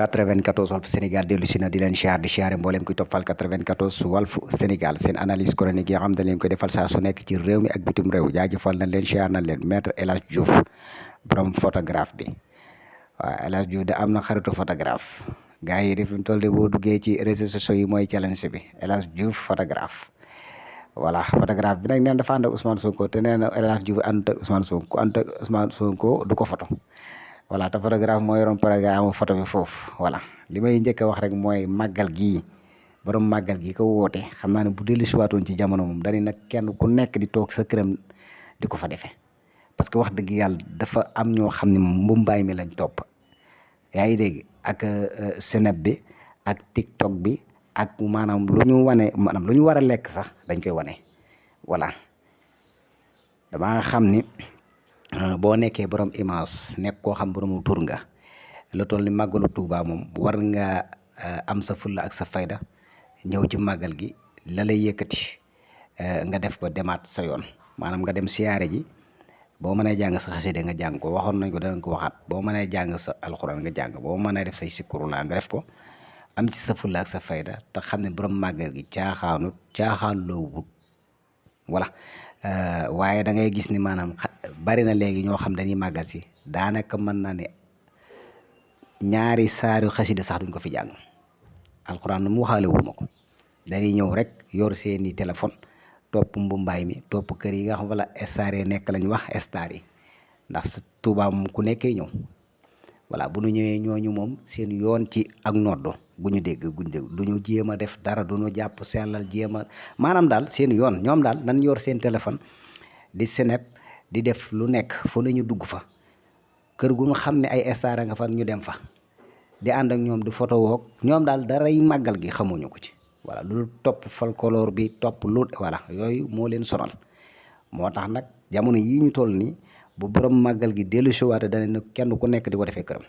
94 Walf Sénégal dellu si na di leen siyaar di siyaare mboolem kuy toppal 94 Walf Sénégal seen analyse chronique yi nga xam ne leen koy defal saa su nekk ci réew mi ak bitim réew jaajëfal nañ leen siyaar nañ leen maître El Hadj Diouf borom photographe bi waaw El Hadj Diouf de am na xaritu photographe gars yi def toll de boo duggee ci réseaux sociaux yi mooy challenge bi El Hadj Diouf photographe voilà photographe bi nag neen dafa ànd ak Ousmane Sonko te nee na El Hadj Diouf ànd ak Ousmane Sonko ku ànd ak Ousmane Sonko du ko photo voilà te photographe moo yoroon programme photo bi foofu voilà li may njëkk a wax rek mooy màggal gii borom màggal gi ko woote xam naa ne bu dellu siwaatoon ci jamono moom dañu nag kenn ku nekk di toog sa këram di ko fa defee parce que wax dëgg yàlla dafa am ñoo xam ne moom mbumbaay mi lañ topp yaa ngi dégg ak Snap bi ak TikTok bi ak maanaam lu ñu wane maanaam lu ñu war a lekk sax dañ koy wane voilà damaa xam ni boo nekkee borom image nekk koo xam borom tur nga lu toll ni màggalu Tuuba moom war nga am sa fulla ak sa fayda ñëw ci màggal gi la lay yëkkati nga def ko demaat sa yoon maanaam nga dem siyaare ji boo mënee jàng sa xasida nga jàng ko waxoon nañ ko danañ ko waxaat boo mënee jàng sa alxuraan nga jàng boo mënee def say sikkuru laa nga def ko am ci sa fulla ak sa fayda te xam ne borom màggal gi caaxaan loo wut voilà waaye da ngay gis ni maanaam bari na léegi ñoo xam dañuy màggal si daanaka mën naa ne ñaari saaru xasida sax duñ ko fi jàng alxuraan nu mu waxaale wu ma ko dañuy ñëw rek yor seeni téléphone topp mbumbaay mi topp kër yi nga xam wala star yi nekk lañ wax star yi ndax Tuubaa moom ku nekkee ñëw voilà bu ñu ñëwee ñooñu moom seen yoon ci ak noddo bu ñu dégg du ñu jéem a def dara du ñu jàpp sellal jéem a maanaam daal seen yoon ñoom daal nan yor seen téléphone di Snap di def lu nekk fu nañu dugg fa kër gu ñu xam ne ay star nga fa ñu dem fa di ànd ak ñoom di photo woog ñoom daal daray màggal gi xamuñu ko ci voilà lu topp folklore bi topp lu voilà yooyu moo leen sonal moo tax nag jamono yi ñu toll nii bu borom màggal gi dellu siwaate dana ne kenn ku nekk di ko defee këram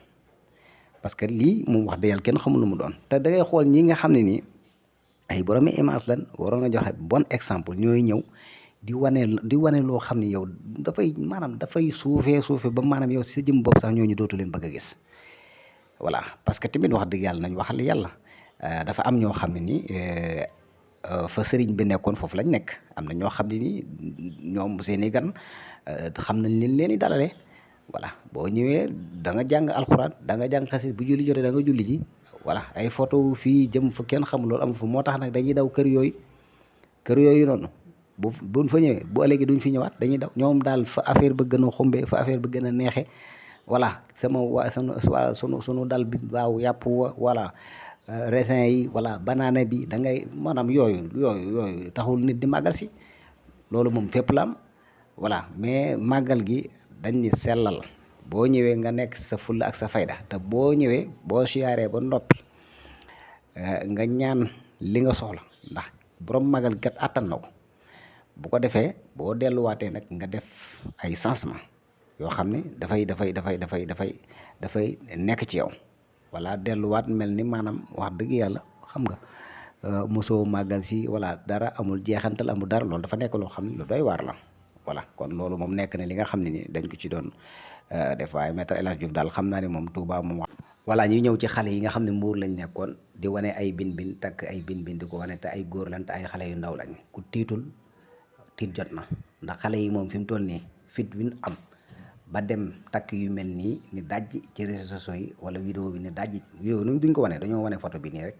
parce que lii moom wax dëgg yàlla kenn xamul lu mu doon te da ngay xool ñi nga xam ne nii ay boromi image lan waroon a joxe bon exemple ñooy ñëw di wane loo xam ne yow dafay maanaam dafay suufee ba maanaam yow si sa jëm bopp sax ñooñu dootu leen bëgg a gis voilà parce que tamit wax dëgg yàlla nañ waxal yàlla dafa am ñoo xam ne nii fa sëriñ bi nekkoon foofu lañ nekk am na ñoo xam ne nii ñoom seeni gan xam nañ leen di dalale voilà boo ñëwee da nga jàng alxuraan da nga jàng xasit bu julli jotee da nga julli ji voilà ay photo fii jëm fa kenn xamul loolu am fa moo tax nag dañuy daw kër yooyu noonu buñ fa ñëwee bu ëllëgee duñ fi ñëwaat dañuy daw ñoom daal fa affaire ba gën a xumbee fa affaire ba gën a neexe voilà sunu dal bi waaw yàpp wa voilà raisin yi voilà banana bi da ngay maanaam yooyu taxul nit di màggal si loolu moom fépp la am voilà mais màggal gi dañ ni sellal boo ñëwee nga nekk sa fulla ak sa fayda te boo ñëwee boo siyaaree ba noppi nga ñaan li nga soxla ndax borom màggal gat àttan na ko bu ko defee boo delluwaatee nag nga def ay changement yoo xam ne dafay nekk ci yow wala delluwaat mel ni maanaam wax dëgg yàlla xam nga mosoo màggal si wala dara amul jeexantal amul dara loolu dafa nekk loo xam ne lu doy waar la voilà kon loolu moom nekk na li nga xam ne ni dañ ko ci doon def waaye maître El Hadj Diouf daal xam naa ne moom Touba moom wax voilà ñu ñëw ci xale yi nga xam ne mbuur lañ nekkoon di wane ay bin takk ay bin di ko wane te ay góor lan te ay xale yu ndaw lañ ku tiitul tiit jot na ndax xale yi moom fi mu toll nii fit win am ba dem takk yu mel nii ni dajj ci réseaux sociaux yi wala vidéo bi ni dajj vidéo nu duñ ko wane dañoo wane photo bi nii rek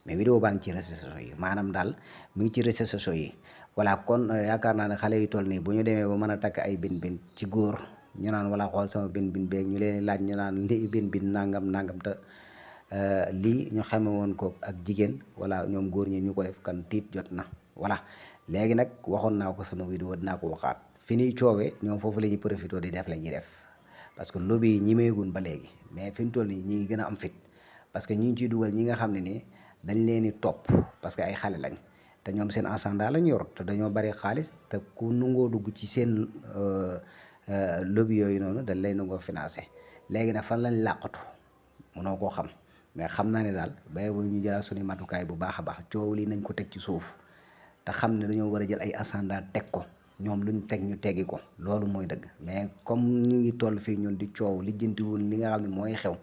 mais vidéo baa ngi ci réseaux sociaux yi maanaam daal mu ngi ci réseaux sociaux yi voilà kon yaakaar naa ne xale yu toll nii bu ñu demee ba mën a takk ay bin ci góor ñu naan wala xool sama bin beeg ñu leen laaj ñu naan lii bin nangam te lii ñu xame woon ko ak jigéen wala ñoom góor ñi ñu ko def kan tiit jot na voilà léegi nag waxoon naa ko sama vidéo dinaa ko waxaat fi ñuy coowee ñoom foofu la ñuy profité di def la ñuy def parce que lobby yi ñi meegun ba léegi mais fi ñu toll nii ñi ngi gën a am fit parce que ñi ngi ciy dugal ñi nga xam ne nii dañ leen di topp parce que ay xale lañ te ñoom seen ascendant lañ yor te dañoo bari xaalis te ku nangoo dugg ci seen lobby yooyu noonu dañ lay nangoo financé léegi nag fan lañ làqatu mënoo koo xam mais xam naa ne daal bay bu ñu jëlaat suñu matukaay bu baax a baax coow lii nañ ko teg ci suuf te xam ne dañoo war a jël ay ascendant teg ko ñoom luñ teg ñu teggi ko loolu mooy dëgg mais comme ñu ngi toll fii ñun di coow lijjantiwul li nga xam ne mooy xew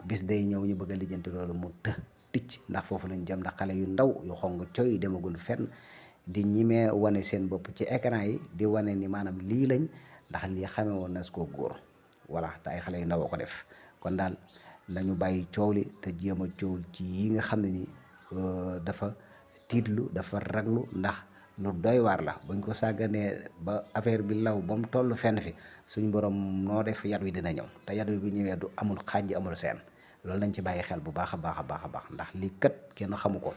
bis day ñëw ñu bëgg a lijjanti loolu mu ticc ndax foofu lañ jëm, ndax xale yu ndaw yu xong coy demagul fenn di ñimee wane seen bopp ci écran yi di wane ni maanaam lii lañ, ndax lii xamee woon na su ko góor voilà te ay xale yu ndaw a ko def. kon daal nañu bàyyi coow li te jéem a coow ci yi nga xam ne ni dafa tiitlu dafa raglu, ndax lu doy waar la buñ ko sàgganee ba affaire bi law ba mu toll fenn fi suñ borom noo def yat wi dina ñëw, te yat wi bu ñëwee du amul xàjj amul seen. loolu nañ ci bàyyi xel bu baax a baax a baax a baax, ndax lii kat kenn xamu ko.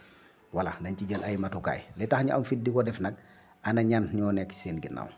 voilà nañ ci jël ay matukaay li tax ñu am fit di ko def nag ana ñan ñoo nekk ci seen ginnaaw.